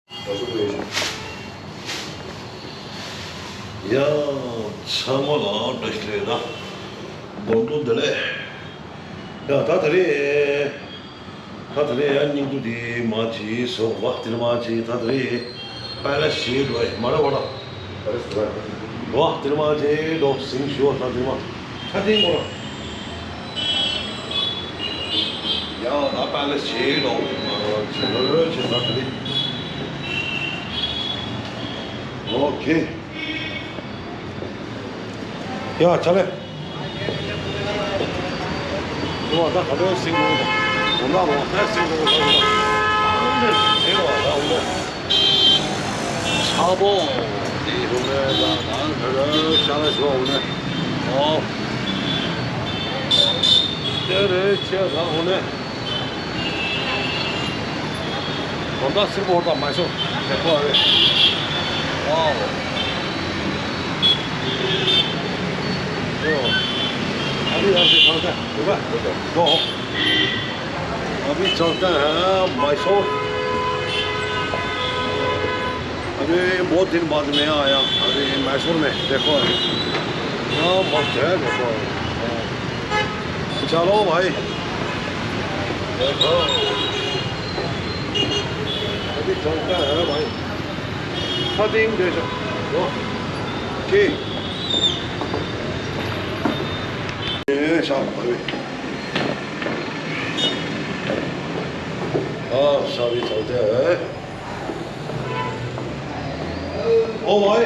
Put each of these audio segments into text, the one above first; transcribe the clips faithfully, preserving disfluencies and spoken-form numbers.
ཡ། ཚང་མ་ལ་བཀྲ་ཤིས་བདེ་ལེགས། སྒོམ་སྒྲུབ་བདེ་ལེགས། ཡ་ད་དེ་རེད། ད་དེ་རེད་ཡ། སྙིང་སྡུག་དེ་མ་བྱེད་སོ་བ། དེ་མ་བྱེད། ད་དེ་རེད། པཱ་ལེ་སི་བྱེད་འགྲོ་ཡ་མ་རེད་བ་ད། བ་དེ་མ་བྱེད་འགྲོ། ཟིང་ཞུ་བ་ད་དེ་མ། ཁ་ཏིང་གོ་ར། ཡ་ད་པཱ་ལེ་སི་བྱེད་འགྲོ། ཆེ་ལོ་ལོ་ཆེ་ད་དེ་རེད། ཨོ་ཁེ། ཡ་ཆ་ལེ། ལོ་ད་ག་ལོ་སིང་གོ། འོ་ན་ལོ་ད་སིང་གོ་ད་ལོ། ཨ་ནི་དེ་ལོ་ད་འོ་ན། ཆ་པོ། དེ་རུ་མེ་ད་ད་ད་ད་ཤ་ལ་ཤོ་འོ་ན། ཨོ། དེ་རེད་ཆེ་ད་འོ་ན། ཧོར་ཟླ་སེར་པོ་ཧོར་ཟླ་མ་ཤོར་དེ་ཁོ་རེད། ཨོ། ཨོ། ཨ་ནི་ཡང་སེ་ཐང་ས་ཡོད་པ་འགྲོ། ཨ་ནི་ཚང་ས་མ་ཤོར། ཨ་ནི་མོ་དིན་པ་དེ་མེ་ཨ་ཡ། ཨ་ནི་མ་ཤོར་མེ་དེ་ཁོ་རེད། ཡང་མ་ཤོར་དེ་ཁོ་རེད། चलो भाई। देखो। अभी चलता है भाई। Cutting देखो। ओके। ये सब भाई। हाँ, सभी चलते हैं। ओ भाई।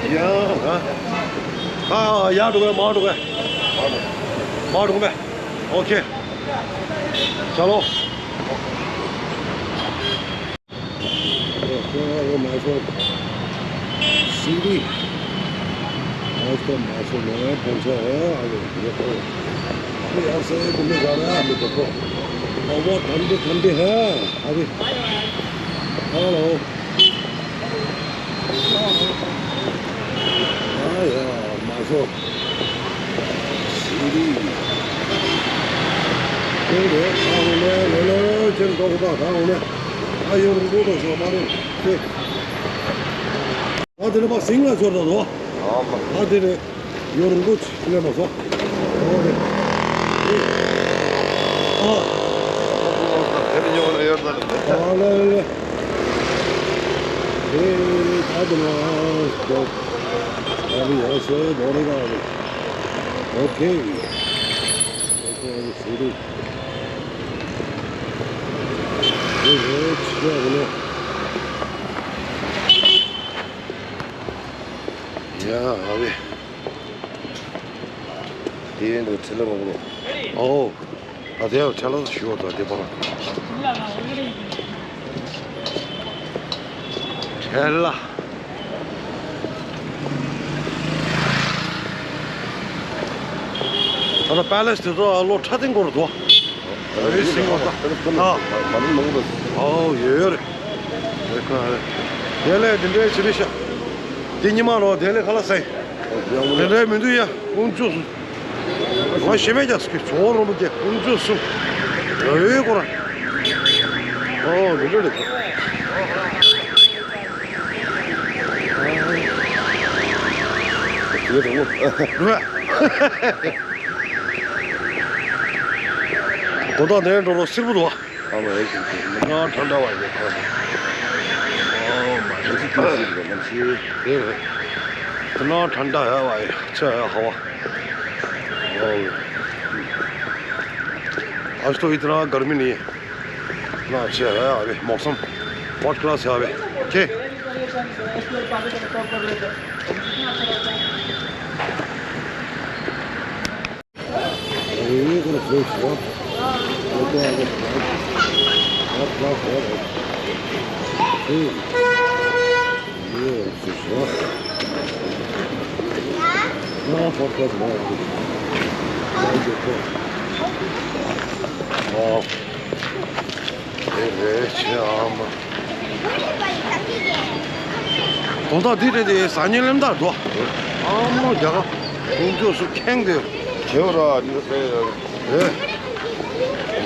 या, हाँ। हाँ, या रुको, मार रुको। मार रुको। ओके। चलो। देखो, ये माइसोर सीढ़ी। आज तो माइसोर में पहुंचा है। अभी देखो, अभी यहाँ से घूमने जा रहे हैं। अभी देखो, हवा ठंडी ठंडी है। अभी हेलो। हाँ यार, माइसोर सीढ़ी। ཁྱེད་རང་ཚོ་ག་པར་ཕེབས་ནས། ཨ་ཡོ་རིང་པོ་འགྲོ་ཤོག་མ་རེད་དེ། ཨ་དེ་ནས་ཕར་སིང་ལ་འབྱོར་དང་དོ། ཨ་དེ་ནས་ཡོ་རིང་པོ་ཆེ་སླེབས་མ་སོང་། ཨོ་རེད། ཨ་ཨ་ལེ་ལེ། ཨེ་ད་དེ་ནས་འགྲོ། ཨ་རེ་ཡོ་སེ་འགྲོ་རེ་ག་རེ། ཨོ་ཁེ། ཨོ་ཁེ་ཨ་རེ་སུ་རེད། ཡ་ཨ་བེ། དེ་ཡིན་དུ་ཚེ་ལ་མ་གོ། ཨོ། ད་དེ་ཡང་ཆ་ལག་ཞུ་བ་དང་དེ་པར། ཁྱེད་ལ། ད་ལྟ་པེ་ལེ་སི་དེ་ཚོ་ལོ་ཁྲ་ཐིང་སྐོར་འདུག་རེད་ཟིན་པ་ད། ཨ། ཨོ་ཡོད་ཡོད་རེད། དེ་ཁ་རེད། དེ་ལས་དེ་འདྲའི་ཅི་རེད་ཤག་དེ་ཉི་མ་རོ་དེ་ལས་ཁ་ལག་ཟ་ཡི། དེ་འདྲའི་མི་འདུག་ཡ། དཀོན་མཆོག་གསུམ། ང་ཞེ་མེད་ཀྱང་སྐྱིད་ཆོག་རོ་མོ་ཀྱེ་དཀོན་མཆོག་གསུམ། ཡོད་ཡོད་ཁོ་རང་། ཨོ་མི་འདྲ་ལེ། ཡོད་དང་མོ། དགོང་དག་ནས་འགྲོ་རོགས་སིར་བུ་འདུག་བ། ཨ་མ་ཡེ་ཞིག་ན་ཁྲ་འདྲ་བ་ཡེ་ཁོ། ཨོ་མ་ཡེ་ཞིག་ཏུ་སིར་བུ་མ་ཤི། དེ་རེད། དེ་ན་ཁྲ་འདྲ་ཡ་བ་ཡེ་ཆ་ཡ་ཧ་བ། ཨོ། आज तो इतना गर्मी नहीं है। ना अच्छा है अभी मौसम। फर्स्ट क्लास है अभी। ओके। དེ་རེད་ཆེ་ཨ་མ། དོན་དག་འདི་རེད་དེ་ཟ་ཉེ་ལེམ་དག་འགྲོ། ཨ་མ་རྒྱ་གར་ཁོང་ཚོ་སུ་ཁེངས་ཏེ། ཁེའུ་ར་འདི་རེད། ཨེ།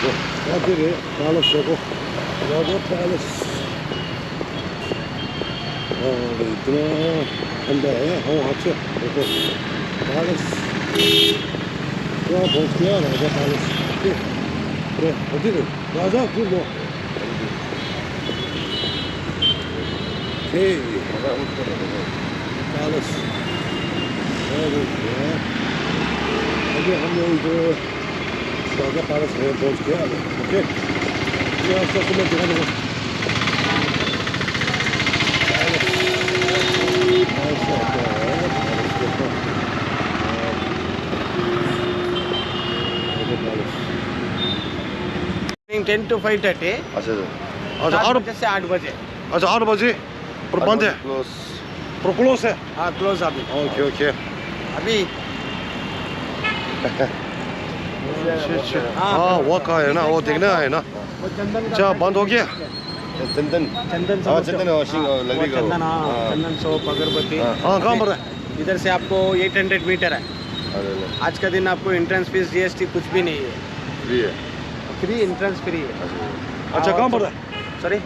ཨ་དེ་རེད། Palace ཟེར་གོ། Raja Palace. ཨོ་རེད་དེ་ན་ཨ་འདྲ་ཨེ་ཧོ་ཧ་ཆེ་རེད་གོ། Palace. ཡ་བོ་ཀྱ་Raja Palace. དེ་དེ་ཨ་དེ་རེད། Raja ཀུ་མོ། Okay. Palace. Very good. अभी हम लोग इधर राजा palace में पहुंच गया। Okay. ये रास्ता से मैं दिखा दूंगा। Palace. Nice होता है, palace देखो। Raja palace. Morning ten to five thirty. अच्छा सर। अच्छा, सात आठ बजे से आठ बजे। अच्छा, आठ बजे। और बंद है? क्लोज। और क्लोज है? हाँ, क्लोज अभी। Okay, okay. अभी। अच्छा, अच्छा। हाँ, हाँ, वो का है ना, वो देखना है ना। वो चंदन का अच्छा, बंद हो गया? चंदन। चंदन हाँ, सब चंदन, हाँ, शिंग, हाँ, लकड़ी वो का वो। चंदन, हाँ, हाँ। चंदन सोप, अगरबत्ती। हाँ, हाँ, कहाँ पर है? इधर से आपको एट हंड्रेड मीटर है। अरे, अरे। आज का दिन आपको एंट्रेंस फीस, जीएसटी कुछ भी नहीं है। फ्री है। फ्री, एंट्रेंस फ्री है। अच्छा, अच्छा, कहाँ पर है? सॉरी?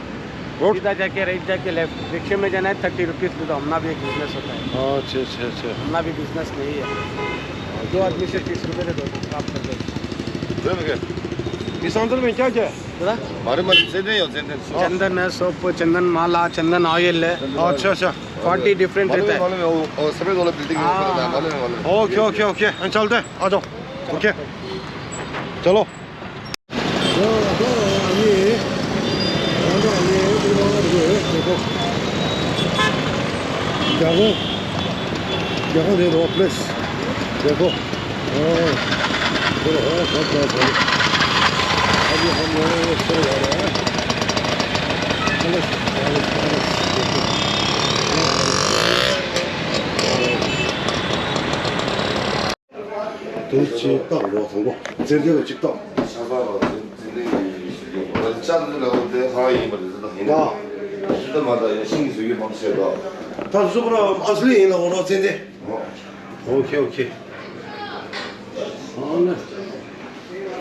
रोड? सीधा जाके, राइट जाके, लेफ्ट। रिक्शे में जाना है, थर्टी रुपीज दे दो। हमारा भी एक बिजनेस होता है। अच्छा, अच्छा, अच्छा। हमारा भी बिजनेस नहीं है। दो आदमी से तीस रुपए दे दो, काम कर दो। इस अंदर में क्या क्या है? दादा? हमारे मन से नहीं हो, से नहीं। चंदन है, सोप, चंदन माला, चंदन ऑयल है। अच्छा, अच्छा। फोर्टी डिफरेंट रहता है। मालूम है, मालूम है, वो, वो सफेद वाला बिल्डिंग में हाँ। ऊपर था, मालूम है, मालूम है। Okay, okay, okay. हम चलते हैं, आ जाओ। ओके। चलो। देखो, देखो, देखो, प्लेस देखो। हाँ, देखो, हाँ, सब, सब, सब। अभी हम लोग चल रहे हैं। चलो, चलो, चलो, देखो। དུ་ཅི་བཏགས་རོ་དང་པོ་ཙན་དན་ལ་ཅིག་བཏགས། ཤ་ཚ་རོ་ཙན་དན་ལ་ཅིག་བཏགས། ལྕགས་ཀྱུ་ལ་འོ་དེ་ཧ་ཡིན་པ་རེད། ད་ཡིན་ན་ད་ད་མ་ད་ཡ་ཤིང་གི་བཟོ་རྒྱུ་མང་ཆེ་ད། ད་བཟོ་པ་ཨ་སི་ལི་ཡིན་ལ་འོ་རོ་ཙན་དན། ཨོ་ཁེ་ཨོ་ཁེ། ཨ་ནི་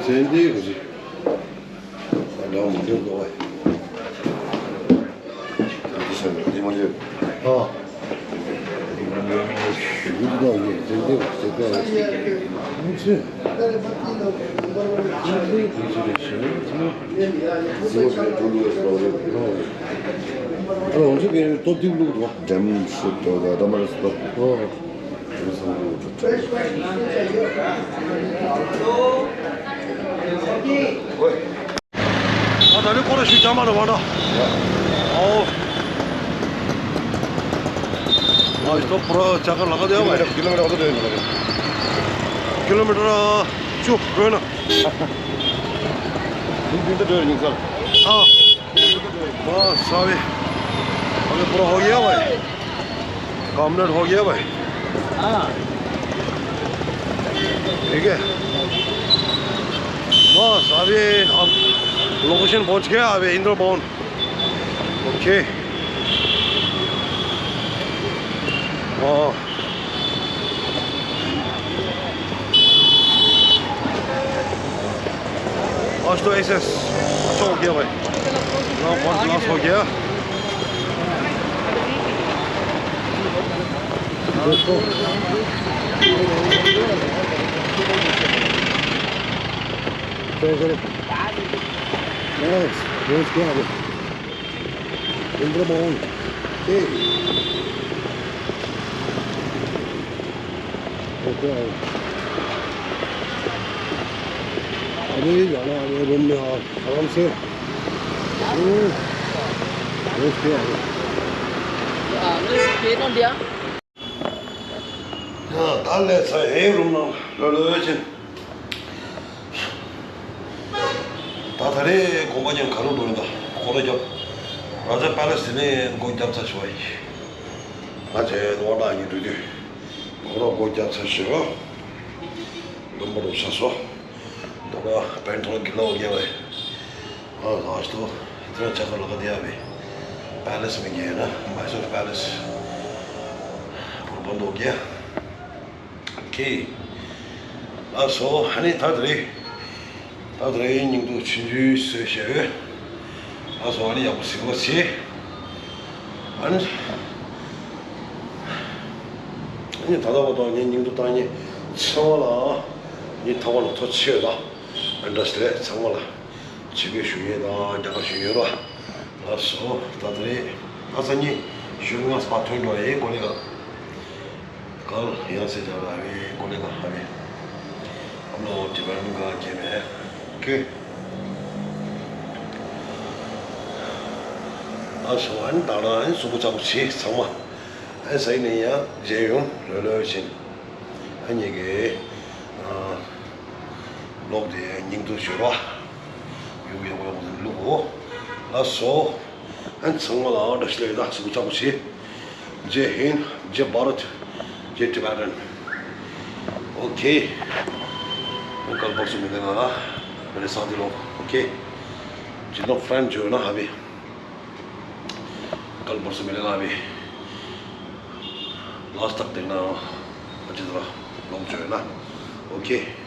ཙན་དན་གི་ཅིག་ད་འདྲ་མི་འདུག་གོ། འདི་བྱས་ནས་འདི་མ་ལེབ། ཨ། ཞུ་གི་འདུག་ཡིན་ཙན་དན་ཟེར་ག་ཡིན་ཚེ། ཙན་དན་གྱི་ཅི་རེད་ཞེ་ན་ཚེ། ཨ་ལ་ང་ཚོ་གི་ཏོ་ཏིབ་ལུག་འདུག་འགྲམ་ཤུ་ཏོ་ག་ད་མ་རེད་ཟེར་ཏོ། ཨོ། ཨ་ད་ནི་ཁོ་ར་ཞུ་རྒྱ་མ་རེད་བ་ད། ཨོ། ཨ་ཞིག་ཏོ་ཁོ་ར་ཅ་ག་ལ་ག་དེ་བ། ཀི་ལོ་མི་ཊར་ཀི་ལོ་མི་ཊར་ཁ་ཚོ་འགྲོ་ཡིན་ནི་མ་རེད། ཀི་ལོ་མི་ཊར་བཅུ་འགྲོ་ཡིན་ན། ཁྱིམ་རྒྱུན་དུ་འགྲོ་ཡིན་ས། ཨ། ཨ་ས་བི། ཨ་ནི་ཁོ་ར་ཧོ་ཡ་བ། कमरेड हो गया भाई। हाँ। ठीक है। बस अभी हम लोकेशन पहुंच गया, अभी इंद्र भवन। ओके। हाँ। Last to S S. Çok okey bhai. Now one last ho gaya. Thanks. Thanks. Indra Mohan. Hey. Okay. अभी जाना है रूम में, और आराम से। हम्म। Rest किया है। ཡ། ད་སླེབས་ཚར། ཧེ། རུམ་ནང་ལོག་ལོག་ཕྱིན། ད་ད་རེས་དགོང་པ་ཉིན་ག་རུ་འགྲོ་ཡིན། ད་ཁོ་རེ་རྒྱབ། རཱ་ཛ་པེ་ལེ་སི་དེ་ནས་སྒོ་བརྒྱབ་ཚར་ཞུ་བ་ཡིན། ང་ཚོའི་དབང་གྲགས་ཉིན་འགྲོ་དུས་ཁོ་ར་སྒོ་བརྒྱབ་ཚར་ཞུ་བ། ལུང་པ་རུ་ཆགས་སོ། ད་ད་པན་ཐོང་གི་ལོག་རྒྱབ་བས། ཨ་ལགས་སོ། དེ་རིང་ཆ་ཚང་ལ་ག་དེ་ཡ་བས། པེ་ལེ་སི་མི་རྒྱལ་ན་མའི་སོར་པེ་ལེ་སི་བོར་བོ་འདུག་རྒྱལ། ཁེ། ཨ་སོ། ཨ་ནི་ད་དེ་རེད། ད་དེ་རེད། སྙིང་སྡུག་ཆུང་ཆུང་བཟོས་བཞག་ཡོད། ཨ་སོ། ཨ་ནི་ཡག་པོ་གཟིགས་པ་བྱེད། ཨ་ནི། ཨ་ནི་ད་ལྟ་བར་དུ་ངའི་སྙིང་སྡུག་བཏང་མཁན་ཚང་མ་ལ་ངས་ཐོག་མར་ཐུགས་རྗེ་ཆེ་ལ། ཨ་འདྲ་ཞིག་རེད། ཚང་མ་ལ་ཆེ་བའི་ཞུ་ཡས་དང་རྒྱ་གར་ཞུ་ཡོད་ར། ལགས་སོ། ད་དེ་རེད། ད་སང་ཉིན་ཞོགས་ང་སྤ་ཐོན་འགྲོ་ཡས། ཀོ་ལེ་ག་གལ་ཡང་སེ་ཇ་ར་བའི་ཀོ་ལེ་ག་ཧ་བའི། ཨམ་ལོ་ཏི་བན་ག་ཇེ་མེ་ཀེ། ཨ་སོ། ཨ་ནི་ད་རང་ཨ་ནི་གཟུགས་པོ་ཚ་པོ་བྱེད། ཚང་མ་ཨ་ནི་ཟ་ཡི་ནས་ཡང་མཇལ་ཡོང་། ལོས་ལོས་བྱིན། ཨ་ནི་གི་ལོག་དེ་སྙིང་སྡུག་ཞུ་ར། ཡུག་ཡག་པོ་ཡག་པོ་ལུག་འོ། ལགས་སོ། ཨན་ཚང་མ་ལ་བཀྲ་ཤིས་བདེ་ལེགས། ད་གཟུགས་ཚ་པོ་བྱེད། Jai Hind, Jai Bharat, Jai Tibetan. Okay. कल परसों मिलेगा। मेरे साथ ही लोग। Okay. जिन लोग फ्रेंड जो है ना अभी, कल परसों मिलेगा अभी। लास्ट तक देखना अच्छी तरह लोग जो है ना। Okay.